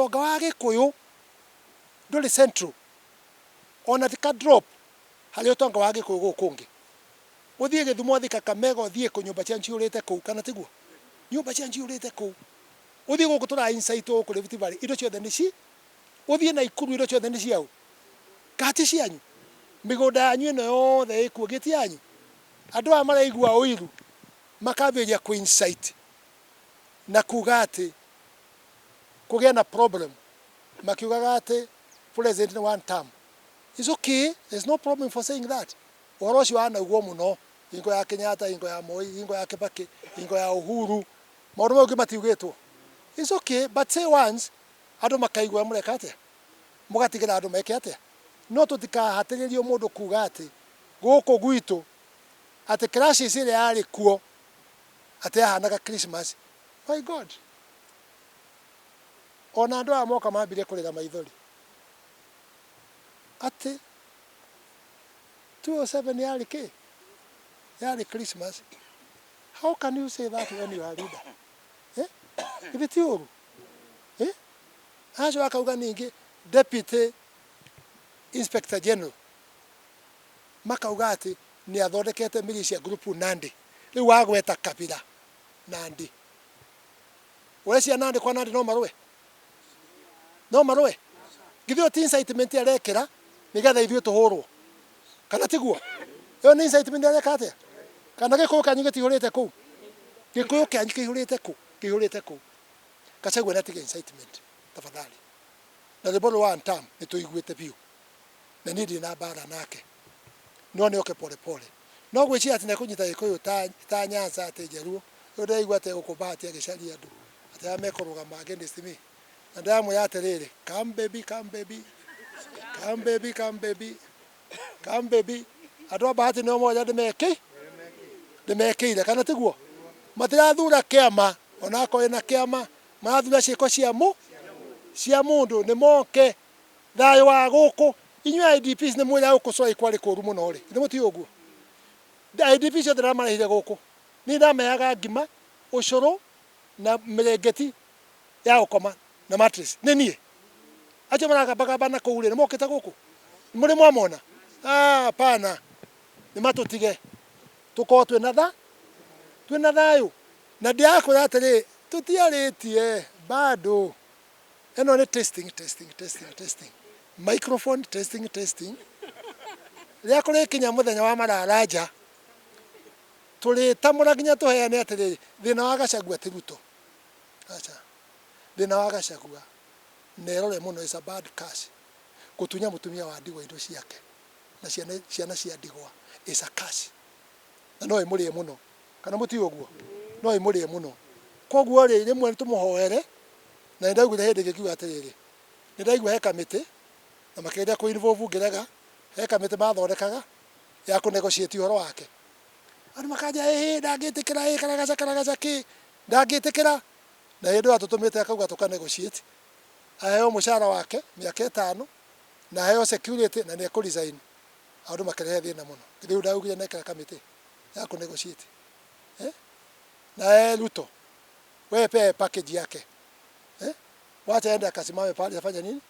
Ũtonga wa Gĩkũyũ ndũrĩ central ona ti ka drop harĩ ũtonga wa Gĩkũyũ gũkũ kũngĩ. Ũthiĩ Gĩthumo, ũthiĩ Kakamega, ũthiĩ kũ, nyũmba cianyu cihũrĩte kũu, kana tiguo? Nyũmba cianyu cihũrĩte kũu. Ũthiĩ gũkũ tũra incite gũkũ Rift Valley, indo ciothe nĩ ci, ũthiĩ Naikuru indo ciothe nĩ ciaũ? Kana ti cianyu? Mĩgũnda yanyu ĩno yothe ĩkuo, githĩ ti yanyu? Andũ aya maraigua ũiru makambĩrĩria kũ incite na kuga atĩ kũgĩe na problem makiugaga atĩ president nĩ one term. It's okay, there's no problem for saying that. Ũhoro ũcio wanaugwo mũno hingo ya Kenyatta, hingo ya Moi, hingo ya Kibaki, hingo ya Uhuru, maũndũ mau matiugĩtwo. It's okay, but say once andũ makaigua mũreka atĩa, mũgatigĩra andũ meke atĩa. No tũtikahatĩrĩrio mũndũ kuga atĩ gũkũ gwitũ atĩ crisis ĩrĩa yarĩ kuo atĩ yahanaga Christmas. My God, ona andũ aya moka mambire kũrĩra maithori atĩ 207 yarĩ kĩ? Yarĩ Christmas. How can you say that when you are a leader? Eh? Githĩ ti ũru? Eh? Acio akauga ningĩ deputy inspector general makauga atĩ nĩ athondekete militia group Nandi. Rĩu wagweta kabira Nandi. Ũreciria Nandi kwa Nandi no marũe? No marũe? Githĩ ĩyo ti incitement arekĩra nĩgetha ithuĩ tũhũrwo? Kana tiguo? Ĩyo nĩ incitement areka atĩa? Kana Gĩkũyũ kĩanyu gĩtihũrĩte kũu? Gĩkũyũ kĩanyu kĩihũrĩte kũ? Kĩihũrĩte kũu. Gachagua nĩ atige incitement tafadhali. Na rwĩmbo rũrũ one term nĩ tũiguĩte biũ. Na niĩ ndirĩ na mbara nake. No nĩ oke pole pole. No gwĩciria atĩ nĩ ekũnyita Gĩkũyũ ta, ta Nyanza atĩ Njaruo, rĩu ndĩraigua atĩ egũkũ Bahati agĩcaria andũ atĩ arĩa mekũrũgama against me. Na ndĩramwĩra atĩrĩrĩ, come baby, come baby, come baby, come baby, come baby. Andũ a Bahati nĩo moĩ ũrĩa ndĩmekĩ ndĩmekĩire, kana tiguo? Matirathura kĩama, onakorwo ĩna kĩama, marathura ciĩko cia mũ cia mũndũ, nĩ moke thayũ wa gũkũ. Inyuĩ IDPs nĩ mwĩra gũkũ Solai kwarĩ kũru mũno rĩ, githĩ mũtiũĩ ũguo? IDPs ciothe ndamarehire gũkũ, niĩ ndameaga ngima, ũcũrũ na mĩrĩngĩti ya gũkoma na mattress, nĩ niĩ. Acio maragambagamba na kũu rĩ, nĩ mokĩte gũkũ? Mũrĩ mwamona? Ah, hapana, nĩ matũtige tũkorwo twĩna tha twĩna thayũ. Na ndĩrakwĩra atĩrĩ, tũtiarĩtie bado. Ĩno nĩ testing, testing, testing, testing. Microphone testing, testing. Rĩrĩa kũrĩkinya mũthenya wa mararanja, tũrĩtamũra nginya tũheane atĩrĩrĩ, thĩna wa Gachagua ti Ruto. Aca. Thĩna wa Gachagua na ĩrore mũno is a bad curse. Gũtunya mũtumia wa ndigwa indo ciake na ciana, ciana cia ndigwa is a curse. Na no ĩmũrĩe mũno. Kana mũtiũĩ ũguo? No ĩmũrĩe mũno. Koguo rĩ, rĩmwe nĩ tũmũhoere, na nĩ ndaiguire hĩndĩ ĩngĩ ngiuga atĩrĩrĩ, nĩ ndaigua he kamĩtĩ, na makĩgeria kũ involve ngĩrega, he kamĩtĩ mathondekaga ya kũ negotiate ũhoro wake. Andũ makanjĩra ĩhĩ ndangĩtĩkĩra ĩ karagaca karagaca kĩ, ndangĩtĩkĩra. Na hĩndĩ ĩyo atũtũmĩte akauga tũka negotiate, aheo mũcara wake mĩaka ĩtano, na aheo security na nĩ ekũ resign. Andũ makĩrehe thĩna mũno. Rĩu ndaugire nekĩra kamĩtĩ ya kũ negotiate. Eh? Na eh, Ruto, wewe pea package yake. Eh? Wacha aende akasimame pale afanye nini?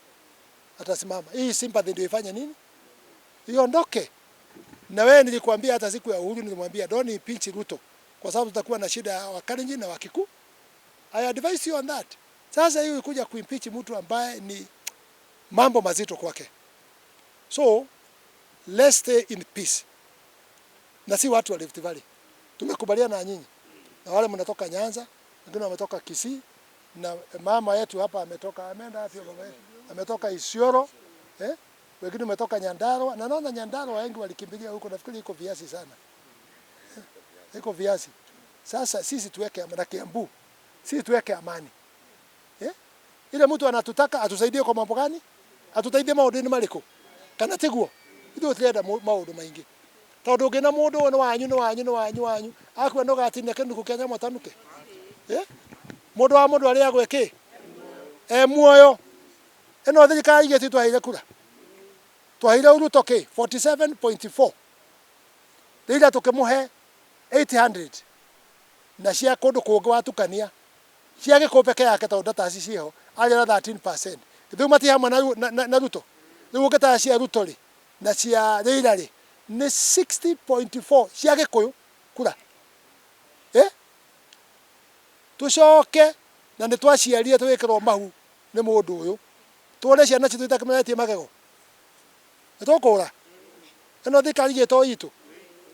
Atasimama. Hii sympathy ndio ifanye nini? Iondoke. Na wewe nilikwambia hata siku ya Uhuru nilimwambia don't impeach Ruto kwa sababu tutakuwa na shida ya Wakalenjin na Wakikuyu. I advise you on that. Sasa hiyo ikuja kuimpeach mtu ambaye ni mambo mazito kwake. So let's stay in peace. Na si watu wa Rift Valley. Tumekubaliana na nyinyi. Na wale mnatoka Nyanza, wengine wametoka Kisii, na mama yetu hapa ametoka, ameenda wapi baba yetu? Ametoka Isiolo, eh? Wengine wametoka Nyandarua, na naona Nyandarua wengi walikimbilia huko, nafikiri iko viazi sana. Eh? Iko viazi. Sasa sisi tuweke amani na Kiambu. Sisi tuweke amani. Eh? Ile mtu anatutaka atusaidie kwa mambo gani? Atuteithie maũndũ-inĩ marĩkũ? Kana tiguo? Ithuĩ tũtirenda maũndũ maingĩ. Tondũ ũngĩna mũndũ ũyũ nĩ wanyu nĩ wanyu nĩ wanyu wanyu akua ndũgatinia kĩnuku kĩa nyamũ atanuke. Eh? Mũndũ wa mũndũ arĩagwo ĩkĩ? E muoyo. Ĩno thirikari ithuĩ twaheire kura. Twaheire Ruto kĩ? 47.4. Raila tũkĩmũhe 800 na cia kũndũ kũngĩ watukania cia gĩkũyũ peke yake tondũ data ciĩho Arĩ na 13%. Rĩu mati hamwe na, na, na, na Ruto. Rĩu ũngĩtara cia Ruto rĩ na cia Raila rĩ nĩ 60.4 cia Gĩkũyũ kura. Eh? Tũcoke na nĩ twaciarire tũgĩkĩrwo mahu nĩ mũndũ ũyũ. Tũre ciana citũ itakĩmeretie magego. Nĩ tũkũra. Ĩno thirikari ĩto itũ.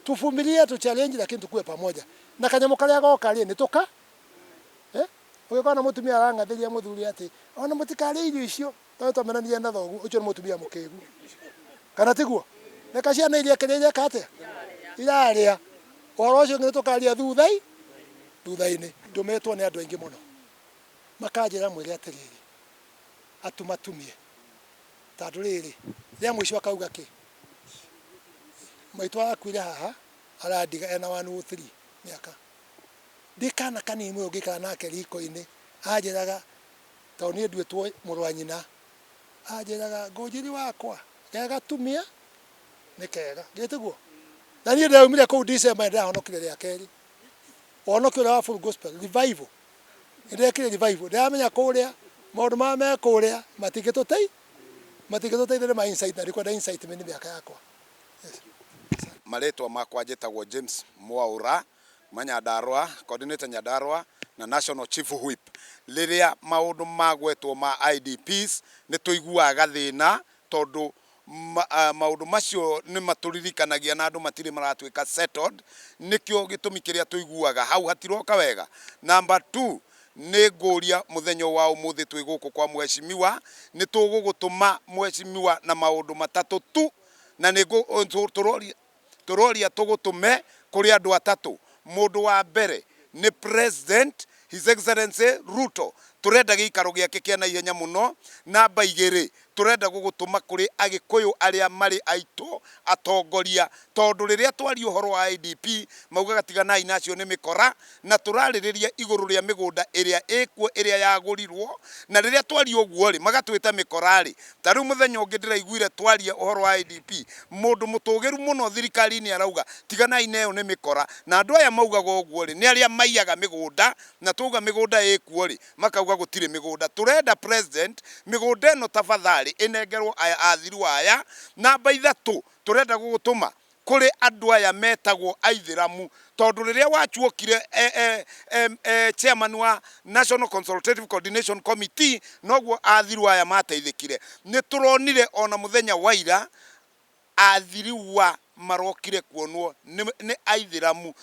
Tuvumilie, tu challenge lakini tukue pamoja. Na kanyamũ karĩa goka rĩ nĩ tũka. Eh? Ũgĩkorwo na mũtumia arang'athĩria mũthuri atĩ ona mũtikarĩe irio icio tondũ twamenanire na thoguo, ũcio nĩ mũtumia mũkĩgu. Kana tiguo? Reka ciana iria kĩrĩa ireka atĩa? Irarĩa. Ũhoro ũcio ũngĩ nĩ tũkaria thuthai thutha-inĩ. Ndũmĩtwo nĩ andũ aingĩ mũno. Makanjĩra mwĩre atĩrĩrĩ, atumatumie. Tondũ rĩrĩ, rĩa mũico akauga kĩ? Maitũ arakuire haha, arandiga ena 103 mĩaka. Ndĩ kana kanini mũno ngĩikara nake riko-inĩ, anjĩraga, tondũ niĩ nduĩtwo mũrũ wa nyina, anjĩraga Ngũnjiri wakwa, ge gatumia nĩ kega. Githĩ tiguo? Na niĩ ndĩraumire kũu December nĩ ndĩrahonokire rĩa kerĩ. Ũhonokio ũrĩa wa full gospel, revival. Nĩ ndekire revival. Ndĩramenya kũrĩa, maũndũ marĩa me kũrĩa matingĩtũtei matingĩtũteithia nĩ ma insight na ndikwenda insight nĩ mĩaka yakwa. Yes. Marĩtwa makwa njĩtagwo James Mwaũra kuma Nyandarua, coordinator Nyandarua na National Chief Whip. Rĩrĩa maũndũ magwetwo ma IDPs nĩ tũiguaga gathĩna tondũ maũndũ macio nĩ matũririkanagia na andũ matirĩ maratuĩka settled, nĩkĩo gĩtũmi kĩrĩa tũiguaga hau hatiroka wega. Number two, nĩ ngũria mũthenya wa ũmũthĩ twĩ gũkũ kwa mheshimiwa, nĩ tũgũgũtũma mheshimiwa na maũndũ matatũ tu, na nĩ tũroria tũroria tũgũtũme kũrĩ andũ atatũ. Mũndũ wa mbere nĩ President His Excellency Ruto, tũrenda gĩikaro gĩake kĩa naihenya mũno. Namba igĩrĩ, tũrenda gũgũtũma kũrĩ Agĩkũyũ arĩa marĩ aitũ atongoria, tondũ rĩrĩa twaria ũhoro wa IDP maugaga tiganai na acio nĩ mĩkora, na tũrarĩrĩria igũrũ rĩa mĩgũnda ĩrĩa ĩkuo ĩrĩa yagũrirwo, na rĩrĩa twaria ũguo rĩ magatwĩta mĩkora rĩ. Ta rĩu mũthenya ũngĩ ndĩraiguire twaria ũhoro wa IDP, mũndũ mũtũgĩru mũno thirikari-inĩ arauga tiganai na ĩyo nĩ mĩkora, na andũ aya maugaga ũguo rĩ nĩ arĩa maiyaga mĩgũnda, na twauga mĩgũnda ĩkuo rĩ makauga gũtirĩ mĩgũnda. Tũrenda president mĩgũnda ĩno tafadhali ĩnengerwo athirwa aya. Namba ithatũ, tũrenda gũgũtũma kũrĩ andũ aya metagwo aithĩramu, tondũ rĩrĩa wachuokire chairman wa National Consultative Coordination Committee noguo athirwa aya mateithĩkire. Nĩ tũronire ona mũthenya wa ira athiriwa marokire kuonwo nĩ aithĩramu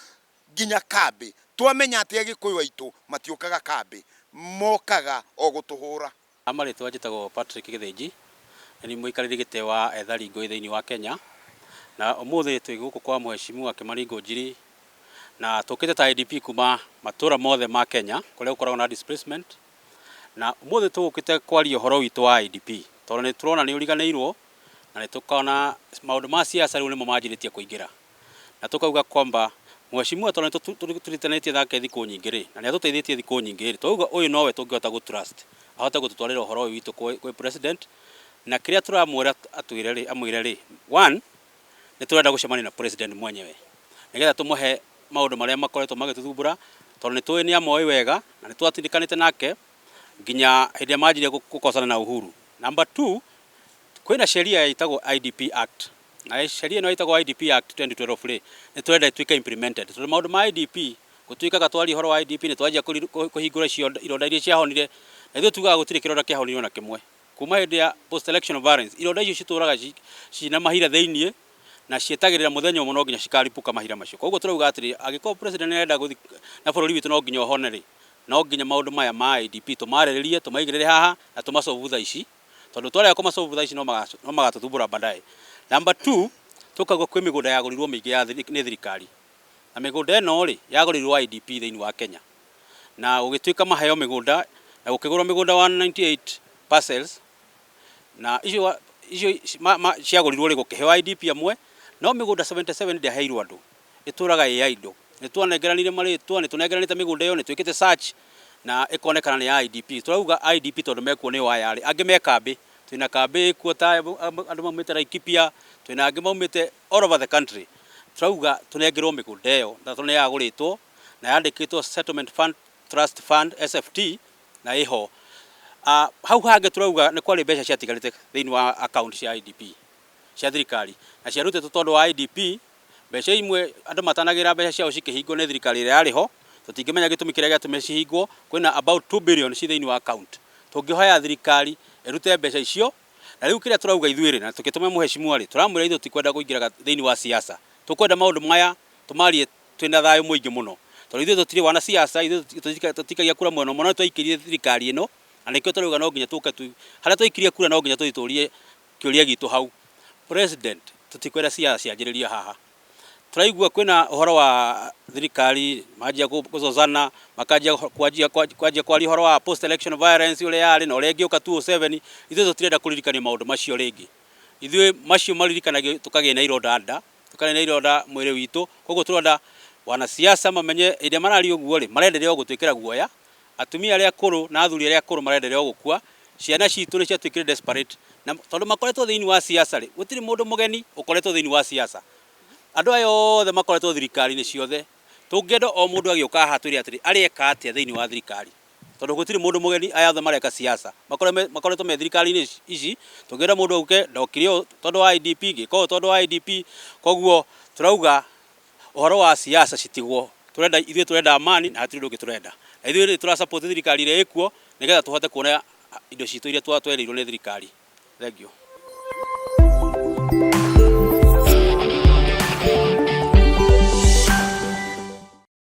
nginya kambĩ. Twamenya atĩ Agĩkũyũ aitũ matiũkaga kambĩ, mokaga o gũtũhũra. Marĩtwa njĩtagwo Patrick Gĩthĩnji, na nĩ mũikarĩri gĩtĩ wa ethari ngũĩ thĩinĩ wa Kenya. Na ũmũthĩ twĩ gũkũ kwa Mheshimiwa Kimani Ngũnjiri, na tũkĩte ta IDP kuma matũra mothe ma Kenya kũrĩa gũkoragwo na displacement. Na ũmũthĩ tũgũkĩte kwaria ũhoro witũ wa IDP, tondũ nĩ tũrona nĩ ũriganĩirwo, na nĩ tũkona maũndũ ma siasa rĩu nĩmo manjĩrĩtie kũingĩra. Na tũkauga kwamba mheshimiwa tondũ nĩ tũritanĩtie nake thikũ nyingĩ rĩ, na nĩ atũteithĩtie thikũ nyingĩ rĩ, twauga ũyũ nowe tũngĩhota gũ trust ahote gũtũtwarĩra ũhoro ũyũ witũ kwĩ president. Na kĩrĩa tũramwĩra atwĩre rĩ, amwĩre rĩ, one, nĩ tũrenda gũcemania na president mwenyewe nĩgetha tũmũhe maũndũ marĩa makoretwo magĩtũthumbũra, tondũ nĩ tũĩ nĩ amoĩ wega na nĩ twatindĩkanĩte nake nginya hĩndĩ ĩrĩa manjirie gũkosana na Uhuru. Number two, kwĩna sheria ĩtagwo IDP Act, na sheria ĩno ĩtagwo IDP Act 2012 rĩ, nĩ tũrenda ĩtuĩke implemented, tondũ maũndũ ma IDP gũtuĩkaga twaria ũhoro wa IDP nĩ twanjia kũhingũra ironda iria ciahonire, na ithuĩ tugaga gũtirĩ kĩronda kĩahonire ona kĩmwe. Kuma hĩndĩ ya post election violence, ironda icio citũraga ciĩna mahira thĩinĩ na cietagĩrĩra mũthenya ũmwe no nginya cikaripũka mahira macio. Koguo tũrauga atĩrĩ, angĩkorwo president nĩ arenda gũthiĩ na bũrũri witũ no nginya ũhone rĩ, no nginya maũndũ maya ma IDP tũmarĩrĩrie, tũmaigĩrĩre haha na tũmasolve thaa ici, tondũ twarega kũmasolve thaa ici no magatũthumbũra baadaye. Number two, tũkauga kwĩ mĩgũnda yagũrirwo mĩingĩ ya nĩ thirikari, na mĩgũnda ĩno rĩ, yagũrĩirwo IDP thĩinĩ wa Kenya, na gũgĩtuĩka maheo mĩgũnda, na gũkĩgũrwo mĩgũnda 198 parcels, na icio icio ciagũrirwo rĩ, gũkĩheo IDP amwe, no mĩgũnda 77 ndĩaheirwo andũ, ĩtũraga ĩ idle. Nĩ twanengeranire marĩtwa, nĩ tũnengeranĩte mĩgũnda ĩyo, nĩ twĩkĩte search na ĩkonekana nĩ ya IDP. Tũrauga IDP tondũ mekuo nĩo aya rĩ, angĩ me kambĩ, twĩna kambĩ ĩkuo ta andũ maumĩte Laikipia, twĩna angĩ maumĩte all over the country. Tũrauga tũnengerwo mĩgũnda ĩyo na tondũ nĩ yagũrĩtwo na yandĩkĩtwo Settlement Fund Trust Fund SFT na ĩho. Hau hangĩ tũrauga nĩ kwarĩ mbeca ciatigarĩte thĩinĩ wa account cia IDP cia thirikari na ciarutĩtwo tondũ wa IDP. Mbeca imwe andũ matanagĩra mbeca ciao cikĩhingwo nĩ thirikari ĩrĩa yarĩ ho, tũtingĩmenya gĩtũmi kĩrĩa gĩatũmire cihingwo. Kwĩna about 2 billion ci thĩinĩ wa account. Tũngĩhoya thirikari ĩrute mbeca icio. Na rĩu kĩrĩa tũrauga ithuĩ rĩ, na tũkĩtũma mũheshimiwa rĩ, tũramwĩra ithuĩ tũtikwenda kũingĩra thĩinĩ wa siasa. Tũkwenda maũndũ maya tũmarie twĩna thayũ mũingĩ mũno, tondũ ithuĩ tũtirĩ wanasiasa, ithuĩ tũtikagia kura mwena ũmwe, no nĩtwaikĩrie thirikari ĩno, na nĩkĩo tũrauga no nginya tũke harĩa twaikirie kura no nginya tũthiĩ tũrie kĩũria gitũ hau. President, tũtikwenda siasa cianjĩrĩrio haha. Tũraigua kwĩna ũhoro wa thirikari manjia kũzozana, makanjia kwanjia kwanjia kwaria ũhoro wa post election violence ũrĩa yarĩ na ũrĩa ĩngĩũka 2007. Ithuĩ tũtirenda kũririkanio maũndũ macio rĩngĩ. Ithuĩ macio maririkanagio tũkagĩa na ironda nda, tũkagĩa na ironda mwĩrĩ witũ. Koguo tũrenda wanasiasa mamenye hĩndĩ ĩrĩa mararia ũguo rĩ, marenderea o gũtwĩkĩra guoya. Atumia arĩa akũrũ na athuri arĩa akũrũ marenderea o gũkua. Ciana citũ nĩ ciatuĩkire desperate, na tondũ makoretwo thĩinĩ wa siasa rĩ, gũtirĩ mũndũ mũgeni ũkoretwo thĩinĩ wa siasa. Andũ aya othe makoretwo thirikari-inĩ ciothe. Tũngĩenda o mũndũ agĩũka haha atwĩre atĩrĩ, areka atĩa thĩinĩ wa thirikari, tondũ gũtirĩ mũndũ mũgeni, aya othe mareka siasa makoretwo me thirikari-inĩ ici. Tũngĩenda mũndũ auke, ndokire ũũ tondũ wa IDP, ngĩka ũũ tondũ wa IDP. Koguo tũrauga ũhoro wa siasa citigwo. Tũrenda ithuĩ tũrenda amani na hatirĩ ũndũ ũngĩ tũrenda, na ithuĩ nĩ tũra support thirikari ĩrĩa ĩkuo, nĩgetha tũhote kuona indo citũ iria twerĩirwo nĩ thirikari. Thengiũ.